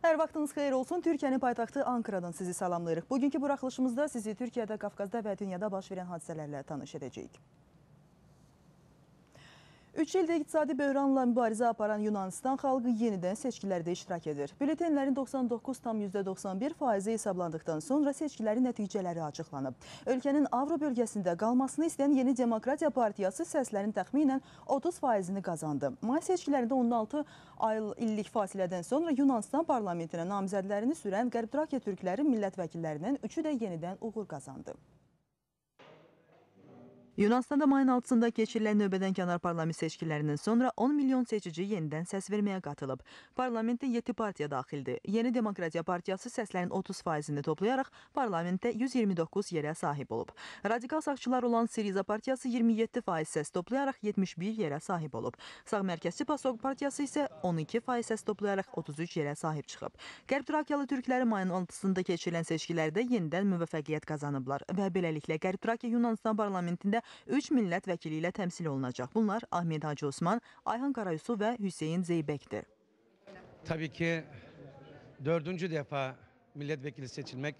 Hər vaxtınız xeyir olsun. Türkiyənin paytaxtı Ankaradan sizi salamlayırıq. Bugünkü buraxılışımızda sizi Türkiyədə, Qafqazda və dünyada baş verən hadisələrlə tanış edəcəyik. 3 ildə iqtisadi böhranla mübarizə aparan Yunanistan xalqı yenidən seçkilərdə iştirak edir. Bülletenlərin 99,91%-i hesablandıqdan sonra seçkilərin nəticələri açıqlanıb. Ölkənin Avro bölgəsində qalmasını istəyən Yeni Demokratiya Partiyası səslərin təxminən 30%-ni qazandı. May seçkilərində 16 illik fasilədən sonra Yunanistan parlamentinə namizədlərini sürən Qərb Trakya türkləri millət vəkillərindən 3-ü də yenidən uğur qazandı. Yunanistanda mayın 6-sında keçirilən növbədənkənar parlament seçkilərindən sonra 10 milyon seçici yenidən səs verməyə qatılıb. Parlamentdə 7 partiya daxildir. Yeni Demokratiya Partiyası səslərin 30%-ni toplayaraq parlamentdə 129 yerə sahib olub. Radikal sağçılar olan Siriza Partiyası 27% səs toplayaraq 71 yerə sahib olub. Sağ mərkəzçi PASOK Partiyası isə 12% səs toplayaraq 33 yerə sahib çıxıb. Qərb Trakyalı türkləri mayın 6-sında keçirilən seçkilərdə yenidən müvəffəqiyyət qazanıblar və beləliklə Qərb Trakya Yunanistan parlamentində 3 millət vəkili ilə təmsil olunacaq. Bunlar Ahmet Hacı Osman, Ayhan Karayusuf və Hüseyin Zeybek'tir. Tabii ki 4. defa milletvekili seçilmek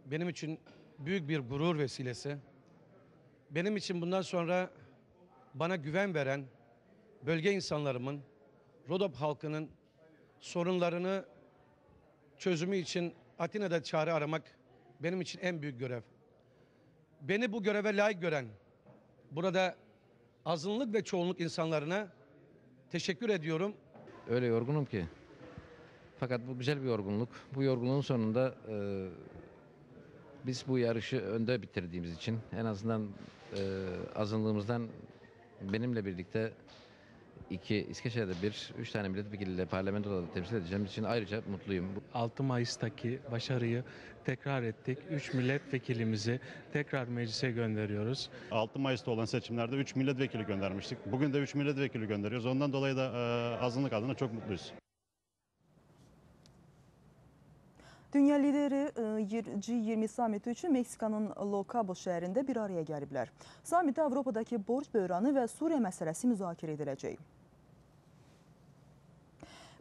benim için büyük bir gurur vesilesi. Benim için bundan sonra bana güven veren bölge insanlarımın, Rodop halkının sorunlarını çözümü için Atina'da çare aramak benim için en büyük görev. Beni bu göreve layık gören burada azınlık ve çoğunluk insanlarına teşekkür ediyorum. Öyle yorgunum ki. Fakat bu güzel bir yorgunluk. Bu yorgunluğun sonunda biz bu yarışı önde bitirdiğimiz için en azından azınlığımızdan benimle birlikte 2, İskeçe'de 1, 3 tane milletvekiliyle parlamentoda da temsil edeceğim için ayrıca mutluyum. 6 Mayıs'taki başarıyı tekrar ettik. 3 milletvekilimizi tekrar meclise gönderiyoruz. 6 Mayıs'ta olan seçimlerde 3 milletvekili göndermiştik. Bugün de 3 milletvekili gönderiyoruz. Ondan dolayı da azınlık adına çok mutluyuz. Dünya lideri G20 samiti üçün Meksikanın Los Cabos şəhərində bir araya gəliblər. Samitdə Avropadakı borc böhranı və Suriya məsələsi müzakirə ediləcək.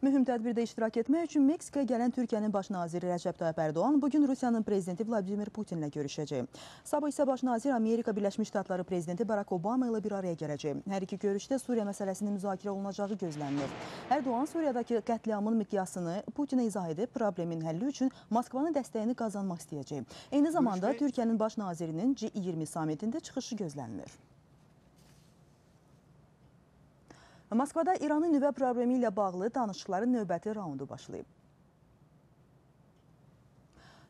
Mühüm tədbirdə iştirak etmək üçün Meksikaya gələn Türkiyənin baş naziri Rəcəb Tayyip Erdoğan bugün Rusiyanın prezidenti Vladimir Putinlə görüşəcək. Sabah isə baş nazir Amerika Birləşmiş Ştatları prezidenti Barack Obama ilə bir araya gələcək. Hər iki görüşdə Suriya məsələsinin müzakirə olunacağı gözlənilir. Erdoğan Suriyadakı qətliamın miqyasını Putinə izah edib, problemin həlli üçün Moskvanın dəstəyini qazanmaq istəyəcək. Eyni zamanda Türkiyənin baş nazirinin G20 samitində çıxışı gözlənilir. Moskvada İranın nüvə problemi ilə bağlı danışıqların növbəti raundu başlayıb.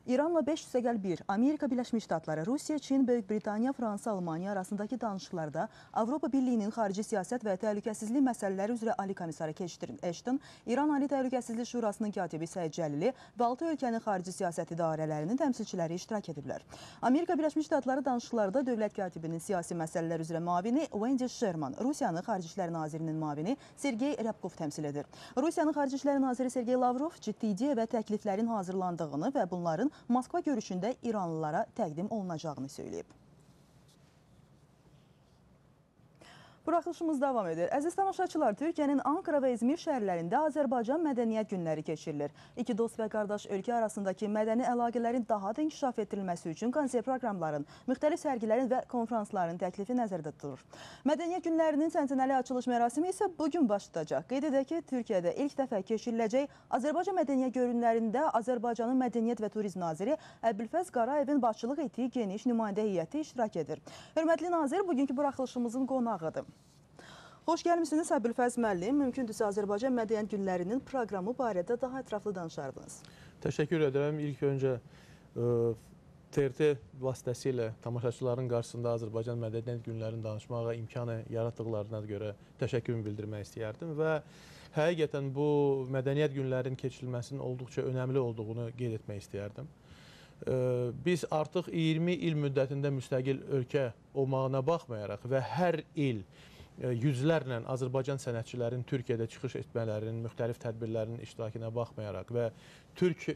İranla 5+1, Amerika Birləşmiş Ştatları, Rusiya, Çin, Böyük Britaniya, Fransa, Almaniya arasındakı danışıqlarda Avropa Birliyinin xarici siyasət və təhlükəsizlik məsələləri üzrə Ali Komissarı Catherine Ashton, İran Ali Təhlükəsizlik Şurasının katibi Səid Cəlili və 6 ölkənin xarici siyasət idarələrinin təmsilçiləri iştirak ediblər. Amerika Birləşmiş Ştatları danışıqlarda dövlət katibinin siyasi məsələlər üzrə müavini Wendy Sherman, Rusiyanın Xarici İşlər Nazirinin müavini Sergey Ryabkov təmsil edir. Rusiyanın Xarici İşlər Naziri Sergey Lavrov ciddi ideya və təkliflərin hazırlandığını və bunların Moskva görüşündə İranlılara təqdim olunacağını söyləyib. Buraxılışımız davam edir. Əziz tamaşaçılar, Türkiyənin Ankara və İzmir şəhərlərində Azərbaycan Mədəniyyət Günləri keçirilir. İki dost və qardaş ölkə arasındakı mədəni əlaqələrin daha da inkişaf etdirilməsi üçün konsert proqramların, müxtəlif sərgilərin və konfransların təklifi nəzərdə tutulur. Mədəniyyət Günlərinin təntənəli açılış mərasimi isə bugün baş tutacaq. Qeyd edək ki, Türkiyədə ilk dəfə keçiriləcək Azərbaycan Mədəniyyət Günlərində Azərbaycanın Mədəniyyət və Turizm Naziri Əbülfəz Qarayevin başçılıq etdiyi geniş nümayəndə heyəti iştirak edir. Hörmətli nazir, bugünkü buraxılışımızın qonağıdır. Xoş gəlmisiniz Əbülfəz müəllim. Mümkündürsə Azərbaycan Mədəniyyət Günlərinin proqramı barədə daha ətraflı danışardınız. Təşəkkür edirəm. İlk öncə TRT vasitəsilə tamaşaçıların qarşısında Azərbaycan Mədəniyyət Günlərinin danışmağa imkanı yaratdıqlarına görə təşəkkürümü bildirmək istəyərdim və həqiqətən bu Mədəniyyət Günlərinin keçirilməsinin olduqca önəmli olduğunu qeyd etmək istəyərdim. Biz artıq 20 il müddətində müstəqil ölkə olmağına baxmayaraq və hər il yüzlərlə Azərbaycan sənətçilərinin Türkiyədə çıxış etmələrinin, müxtəlif tədbirlərinin iştirakına baxmayaraq və türk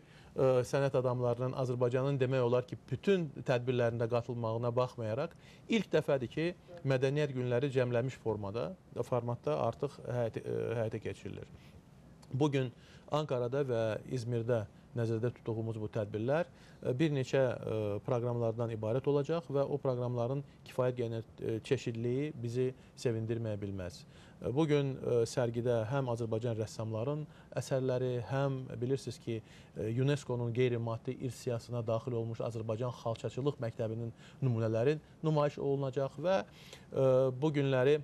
sənət adamlarının Azərbaycanın demək olar ki, bütün tədbirlərində qatılmağına baxmayaraq ilk dəfədir ki, Mədəniyyət Günləri cəmlənmiş formatda artıq həyata keçirilir. Bugün Ankarada və İzmirdə nəzərdə tutduğumuz bu tədbirlər bir neçə proqramlardan ibarət olacaq və o proqramların kifayət qədər çeşidliliyi bizi sevindirməyə bilməz. Bugün sərgidə həm Azərbaycan rəssamların əsərləri, həm bilirsiniz ki, UNESCO-nun qeyri-maddi irs siyahısına daxil olmuş Azərbaycan xalçaçılıq məktəbinin nümunələri nümayiş olunacaq və bu günləri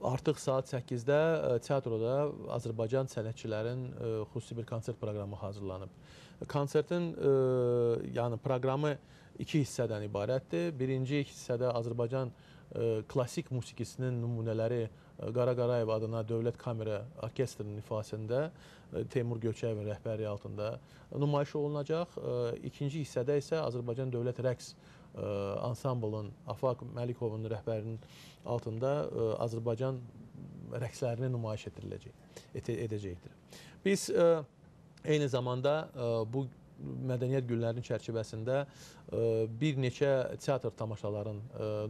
artıq saat 8-də teatroda Azərbaycan sənətçilərin xüsusi bir konsert proqramı hazırlanıb. Konsertin yəni proqramı iki hissədən ibarətdir. Birinci hissədə Azərbaycan klassik musiqisinin nümunələri Qara Qarayev adına Dövlət Kamera Orkestrinin ifasında Teymur Göyçəyevin rəhbərliyi altında nümayiş olunacaq. İkinci hissədə isə Azərbaycan Dövlət Rəqs ansamblın Afaq Məlikovun rəhbərinin altında Azərbaycan rəqslərini nümayiş edəcəkdir. Biz eyni zamanda bu mədəniyyət günlərinin çərçivəsində bir neçə teatr tamaşaların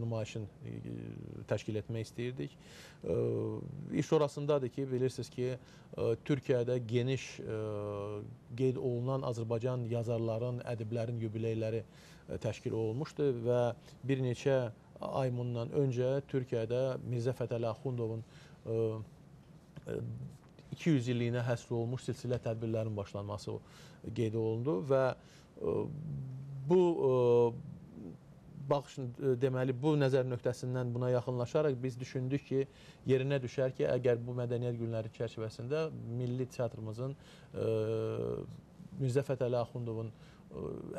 nümayişini təşkil etmək istəyirdik. İş orasındadır ki, bilirsiniz ki, Türkiyədə geniş qeyd olunan Azərbaycan yazarların, ədiblərin yubileyləri təşkil olunmuşdu və bir neçə ay bundan öncə Türkiyədə Mirzə Fətəli Axundovun 200 illiyinə həsr olunmuş silsilə tədbirlərin başlanması qeyd olundu və bu baxış, deməli, bu nəzər nöqtəsindən buna yaxınlaşaraq biz düşündük ki, yerinə düşər ki, əgər bu mədəniyyət günləri çərçivəsində milli teatrımızın Mirzə Fətəli Axundovun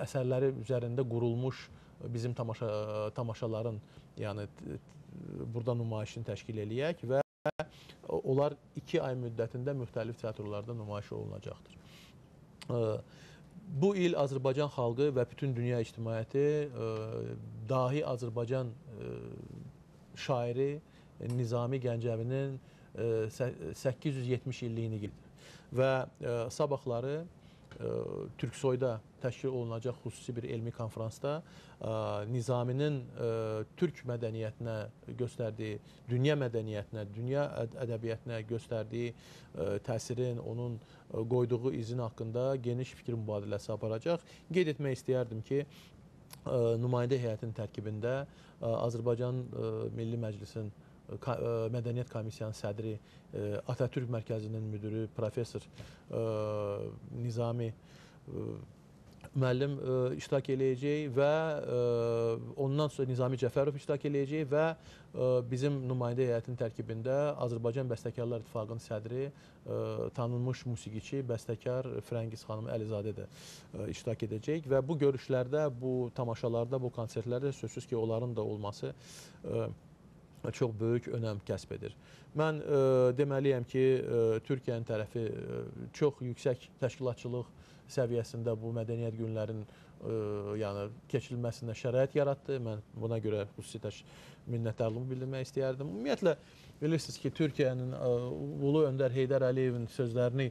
əsərləri üzərində qurulmuş bizim tamaşaların, yəni burada nümayişini təşkil eləyək və onlar 2 ay müddətində müxtəlif teatrlarda nümayiş olunacaqdır. Bu il Azərbaycan xalqı və bütün dünya ictimaiyyəti dahi Azərbaycan şairi Nizami Gəncəvinin 870 illiyini qeyd edir. Və sabahları Türksoyda təşkil olunacaq xüsusi bir elmi konfransda Nizaminin türk mədəniyyətinə göstərdiyi, dünya mədəniyyətinə, dünya ədəbiyyətinə göstərdiyi təsirin, onun qoyduğu izin haqqında geniş fikir mübadiləsi aparacaq. Qeyd etmək istəyərdim ki, nümayəndə heyətinin tərkibində Azərbaycan Milli Məclisinin Mədəniyyət Komissiyanının sədri, Atatürk Mərkəzinin müdiri, professor Nizami müəllim iştirak eləyəcək və ondan sonra Nizami Cəfərov iştirak eləyəcək və bizim nümayəndə heyətinin tərkibində Azərbaycan Bəstəkarlar İttifaqının sədri, tanınmış musiqiçi, bəstəkar Frəngiz xanım Əlizadə də iştirak edəcək və bu görüşlərdə, bu tamaşalarda, bu konsertlərdə sözsüz ki, onların da olması çox böyük önəm kəsb edir. Mən deməliyəm ki, Türkiyənin tərəfi çox yüksək təşkilatçılıq səviyyəsində bu mədəniyyət günlərinin yəni keçirilməsinə şərait yaratdı. Mən buna görə xüsusi minnətdarlığımı bildirmək istəyərdim. Ümumiyyətlə, bilirsiniz ki, Türkiyənin Ulu Öndər Heydər Əliyevin sözlərini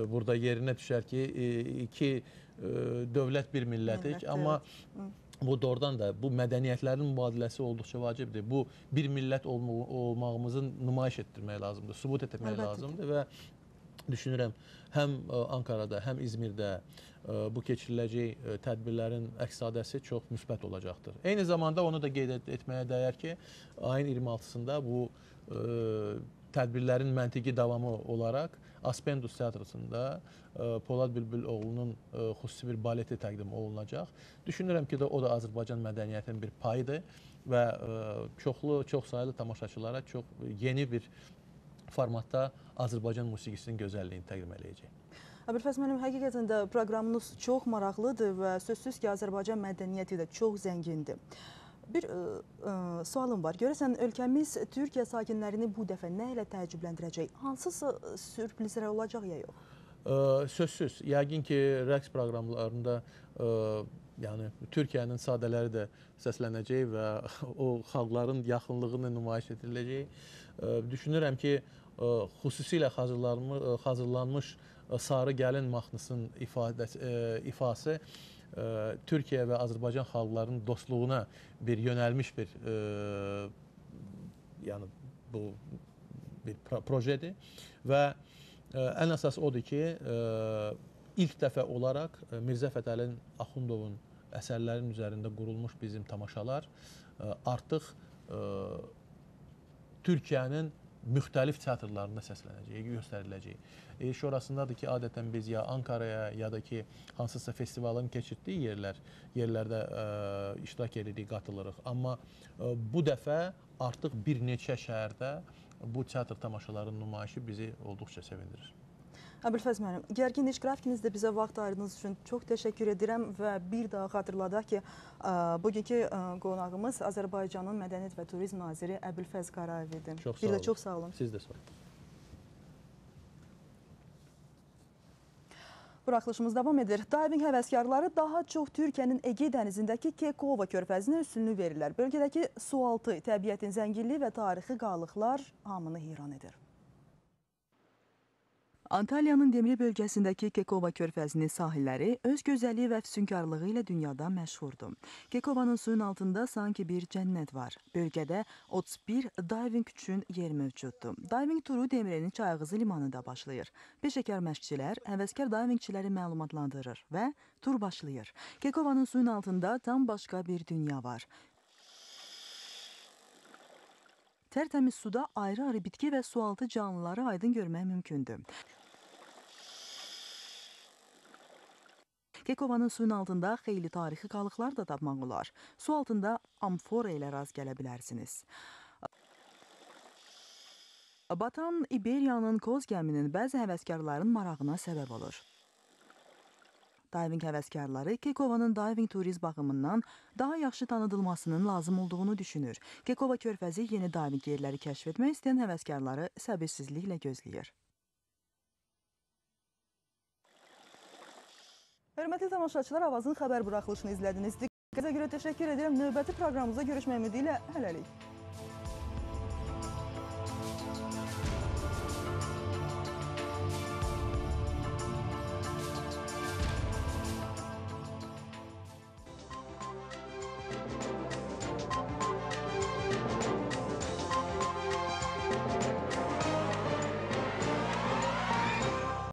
burada yerinə düşər ki, iki dövlət bir millətik, amma bu doğrudan da bu mədəniyyətlərin mübadiləsi olduqca vacibdir. Bu bir millət olmağımızın nümayiş etdirmək lazımdır, sübut etmək lazımdır və düşünürəm həm Ankarada, həm İzmirdə bu keçiriləcək tədbirlərin əks-sadəsi çox müsbət olacaqdır. Eyni zamanda onu da qeyd etməyə dəyər ki, ayın 26-sında bu tədbirlərin məntiqi davamı olaraq Aspendus Teatrosunda Polad Bülbüloğlunun xüsusi bir baleti təqdim olunacaq. Düşünürəm ki, o da Azərbaycan mədəniyyətinin bir payıdır və çoxlu, çox saylı tamaşaçılara çox yeni bir formatda Azərbaycan musiqisinin gözəlliyini təqdim eləyəcək. Əbülfəz müəllim, həqiqətən də proqramınız çox maraqlıdır və sözsüz ki, Azərbaycan mədəniyyəti də çox zəngindir. Bir sualım var. Görəsən, ölkəmiz Türkiyə sakinlərini bu dəfə nə ilə təəccübləndirəcək? Hansısa sürprizlər olacaq ya yox? Sözsüz. Yəqin ki, rəqs proqramlarında yəni Türkiyənin sadələri də səslənəcək və o xalqların yaxınlığını nümayiş ediləcək. Düşünürəm ki, xüsusilə hazırlanmış Sarı Gəlin mahnısının ifası Türkiyə və Azərbaycan xalqlarının dostluğuna bir yönəlmiş bir yəni bu bir projedir və Ən əsas odur ki, ilk dəfə olaraq Mirzə Fətəli Axundovun əsərlərinin üzərində qurulmuş bizim tamaşalar artıq Türkiyənin müxtəlif teatrlarında səslənəcək, göstəriləcək. İş orasındadır ki, adətən biz ya Ankaraya, ya da ki, hansısa festivalın keçirtdiyi yerlərdə iştirak edirik, qatılırıq. Amma bu dəfə artıq bir neçə şəhərdə bu teatr tamaşalarının nümayişi bizi olduqca sevindirir. Əbülfəz müəllim, gərgin iş qrafikinizdə bizə vaxt ayırdığınız üçün çox təşəkkür edirəm və bir daha xatırladaq ki, bugünkü qonağımız Azərbaycanın Mədəniyyət və Turizm Naziri Əbülfəz Qarayev idi. Çox sağ olun. Bir də çox sağ olun. Siz də sağ olun. Buraxılışımız davam edir. Dayving həvəskarları daha çox Türkiyənin Ege dənizindəki Kekova körfəzinə üstünlük verirlər. Bölgədəki sualtı, təbiətin zənginliyi və tarixi qalıqlar hamını heyran edir. Antalyanın Demre bölgəsindəki Kekova körfəzinin sahilləri öz gözəlliyi və füsunkarlığı ilə dünyada məşhurdur. Kekovanın suyun altında sanki bir cənnət var. Bölgədə 31 dayving üçün yer mövcuddur. Dayving turu Demrenin Çayağızı limanında başlayır. Peşəkar məşqçilər həvəskar dayvingçiləri məlumatlandırır və tur başlayır. Kekovanın suyun altında tam başqa bir dünya var. Tərtəmiz suda ayrı-ayrı bitki və sualtı canlıları aydın görmək mümkündür. Kekovanın suyun altında xeyli tarixi qalıqlar da tapmaq olar. Su altında amfora ilə rast gələ bilərsiniz. Batan İberiyanın Koz gəminin bəzi həvəskarların marağına səbəb olur. Dayving həvəskarları Kekovanın dayving turizm baxımından daha yaxşı tanıdılmasının lazım olduğunu düşünür. Kekova körfəzi yeni dayving yerləri kəşf etmək istəyən həvəskarları səbirsizliklə gözləyir. Hörmətli tamaşaçılar, Avazın xəbər buraxılışını izlədiniz. Diqqətinizə görə təşəkkür edirəm. Növbəti proqramımıza görüşmək ümidi ilə hələlik.